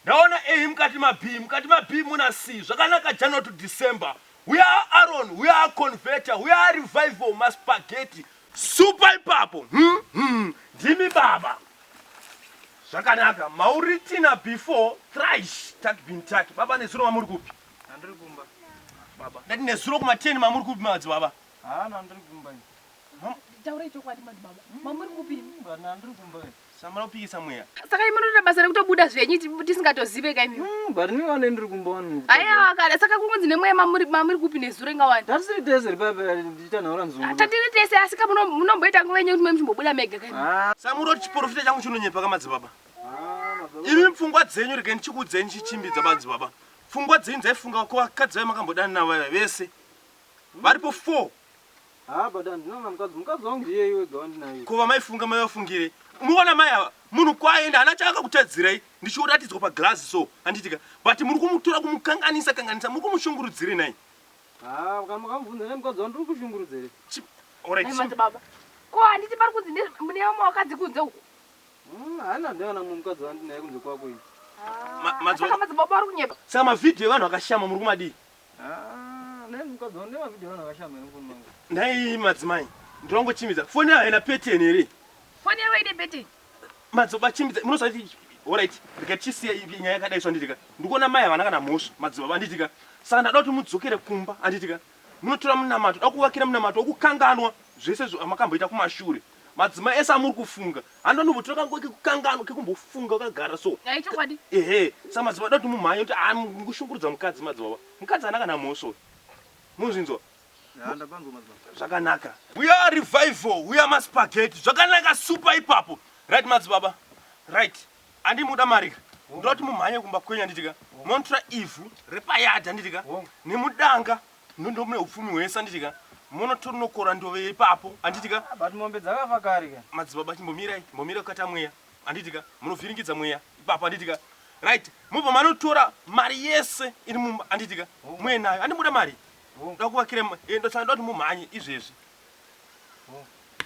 Ndaona A mukati ma B, mukati ma B muna C. Zvakanaka January to December. We are Aaron, we are converter, we are revival, maspaghetti. Super ipapo. Ndimi baba. Zvakanaka. Mauritina before thrice tak bin tak. Baba nezuro mamuri kupi? Andiri kumba. Baba. Ndati nezuro kuma 10 mamuri kupi madzibaba? Haa, ndiri kumba. Taurai chokwadi madzibaba. Mamuri kupi? Ndiri kumba. Samara kupikisa mweya. Saka imi munoita basa rekutobuda zvenyu tisingatozive ka imi. But ni wane ndiri kumba wani. Aiwa kana saka kungonzi nemweya mamuri mamuri kupi nezuro inga wani. Tatisiri tese ripa ndichita nhaura nzungu. Tatiri tese asi ka munomboita nguva yenyu kuti muchimbobuda mega ka imi. Samura kuti chiporofita changu chinonyepa ka madzibaba. Imi pfungwa dzenyu rege ndichikuudzei ndichichimbidza madzibaba. Pfungwa dzenyu dzaifunga ko vakadzi vaye makambodana navo vaya vese. Varipo 4. Haa but handina kana mukadzi. Mukadzi wangu ndiye iwe wega wandinaye. Ko vamaifunga maivafungire? Muona mai ava munhu kwaenda haana chaakakutadzirai ndichiuratidzwa paglass so handitika but muri kumutora kumukanganisa kanganisa muri kumushungurudzire nai. Haa kana makamubvunza nemukadzi wangu ndiri kushungurudzere. Alright. Ai madzibaba. Ko handiti pari kunzi mune vamwe vakadzi kunze uko? Haana ndana mumwe mukadzi wandinaye kunze kwako ini. Saka madzibaba vari kunyepa. Saka mavhidhiyo evanhu vakashama muri kumadii? Nhai madzimai, ndinongochimbidza foni yayo haina pattern here? Foni yavo ine pattern. Madzibaba chimbidza, munosati alright, rega tichisiya nyaya yakadai so handitika. Ndikuona mai havana kana mhosva, madzibaba handitika. Saka ndada kuti mudzokere kumba handitika. Munotora munamato, da kuvakira munamato wokukanganwa zvese zvamakamboita kumashure. Madzimai ese amuri kufunga handonombotora kanguva kekukanganwa kekumbofunga wakagara so. Nhai chokwadi. Ehe, saka madzibaba da kuti mumhanye kuti ah mukushungurudza mukadzi madzibaba. Mukadzi haana kana mhosva uyu. Munozvinzwa? Zvakanaka. Uya revival, uya maspaghetti. Zvakanaka super ipapo. Right madzibaba. Right. Andimuda mari ka. Ndoda kuti mumhanye kumba kwenyu handitika. Monotora ivhu repayadhi handitika. Nemudanga ndondo mune upfumi hwese handitika. Monotonokora ndove ipapo handitika. But mombe dzakafa kare ka. Madzibaba chimbomirai, mbomirai kukata mweya. Handitika. Munovhiringidza mweya ipapo handitika. Right. Mobva manotora mari yese iri mumba handitika. Muenayo. Handimuda mari. Ndoda kuvakira ndosaka ndoda kuti mumhanye izvezvi.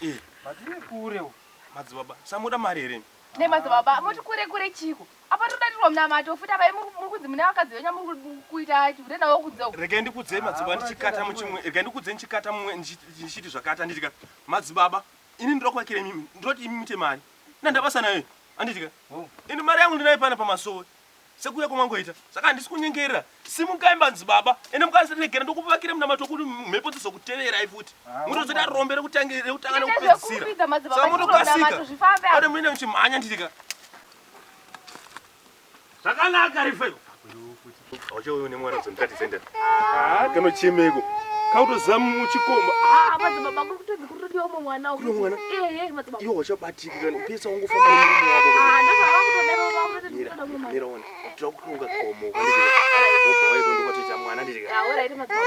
Eh. But ine kure. Madzibaba, samuda mari here? Ne madzibaba, moti kure kure chiko? Apa todatirwa munamato futi apa muri kunzi mune vakadzi venyu muri kuita chihure navo kunze uko. Regai ndikudzei madzibaba ndichikata muchimwe, regai ndikudzei ndichikata mumwe ndichiti zvakati handitika. Madzibaba, ini ndinoda kuvakira imimi, ndinoda kuti imi muite mari. Ina ndabasa nayo, handitika. Ini mari yangu ndinayo pana pamasowe. Sekuuya kwamangoita. Saka handisi kunyengerera. Simukai madzibaba. Ende mukaregera ndokuvakira munamato kuti mhepo dzizokuteverai futi. Munozoita rombe rekutanga rekutanga nekupedzisira. Saka motokasika. Ade muende muchimhanya nditika. Zvakanaka rife. Auchauyo nemwana uzondiratidza enda. Ah, kanochemeko. Kautoziva muchikomba. Ah, madzibaba kuri kutonzi kuri kutodiwa umwe mwana uku. Kune mwana? Eh, madzibaba. Iwe uchabatika kana pesa wangofamba nemurume wako. Ah, ndozvava kutoda baba kutoti Mira, kutoda umwe mwana. mira one. Tinoda kutonga gomo kwandiri. Wobva waiko ndokwatoita mwana ndiri. Ah, alright madzibaba.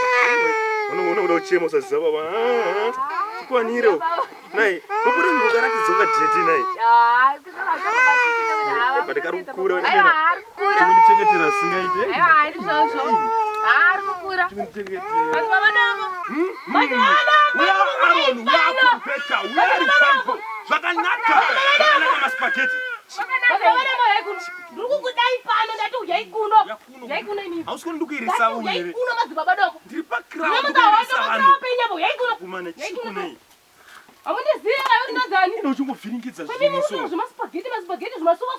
Unoona kuda kuchema usaziva baba. Ah, ah. Tikwanire. Nai, ubude mukaratidza ungadheti nai. Ah, kusaka kubatika nekuti hava. But kari kukura. Aiwa, ari kukura. Chikundichengetera singaite. Aiwa, ndizvozvo. Ari kukura. Chikundichengetera. Madzibaba davo. Madzibaba davo. We are Aaron, we are Competa, we are revival. Zvakanaka. Zvakanaka maspaghetti. Ndiri kukudai pano ndati uyai kuno. Uyai kuno imi. Hausi kuona ndikuirisa Ndati uyai here? kuno madzibaba doko. Ndiri pa crowd Ndinomuka ndikuirisa wando vanhu. penya uyai kuno. Kumana Uyai kuno. chikunei. Hamundizivi kayo ndinozani. Ine uchingovhiringidza Kwemi zvinhu muri kutora so. zvemaspaghetti maspaghetti zvimasuwa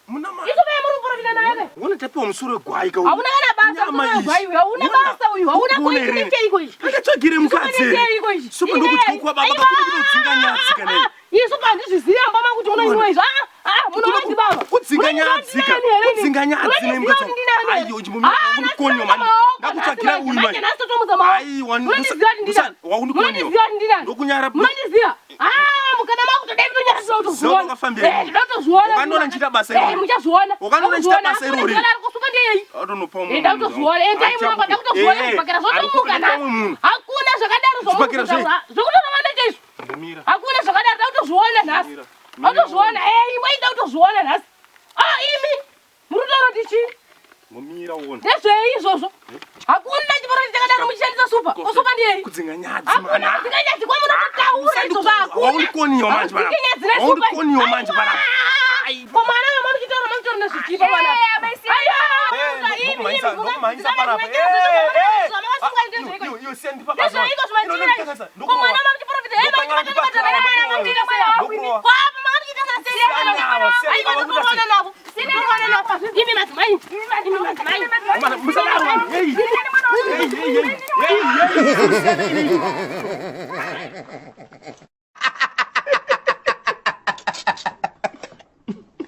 Muna ma. Isu vaya muri kuprofita naye ke. Uona tapiwa musoro wegwai ka uyu. Hauna kana basa Nyama musoro iyi. wegwai uyu. Hauna Uona- basa uyu. Hauna Ukuona here? kuitinikeiko izvi. Akatsvagire mukadzi here? Isupanikeiko izvi. Supa ndokudya kwa baba kakuda kudzinga nyadzi kana iyi. Isu pandizviziva mbama kuti unoinwa izvi. Ah ah muno madzibaba. Kudzinga nyadzi ka. Kudzinga nyadzi ne mukadzi. Ayo chimumira wakundikonyo mani. Ndakutsvagira uyu mani. Manje nhasi totomudza maoko. Aiwa Munondiziva kuti ndinani? wakundikonyo. Munondiziva kuti ndinani? Ndokunyara. Munondiziva? Ah, mukana makutodai kutonyara Ziva wakafambira Eh, ndinotozviona. Ukandiona ndichiita basa Eh, irori. muchazviona. Ukandiona ndichiita basa irori. Ari kusuka ndiyei. Atonopa Eh, ndakutozviona. Endai muramba ndakutozviona zvibhakera zvotomuka nhasi. Hakuna zvakadaro Zvibhakera zvei? zvokutora vana chaizvo. Mbomira. Hakuna zvakadaro ndakutozviona nhasi. Mira. Ndakutozviona. Eh, imwe ndakutozviona nhasi. Ah, imi. Muri kutaura kuti chii? Mbomira uone. Ndezvei izvozvo? Hakuna chiporofita chakadaro muchishandisa supa. Usupa ndiyei? Kudzinga nyadzi Hakuna mana. kudzinga nyadzi kwamunototaura izvozvo hakuna. Waundikoniwa manje pana. Hakudzinga nyadzi nesupa. Waundikoniwa manje pana. Ko mwana wema muchitaura mamuchitaura nezvichipa mwana. Aiwa. Ndokumhanyisa panapa. Iwe siya ndipa basa. Ndezveiko zvamandira izvi? Ko mwana mamuchiprofita hei Ndokurowa. Imi madzimai, imi madzimai. Mana, musadaro. Hey. Hey, hey, hey. Hey, hey.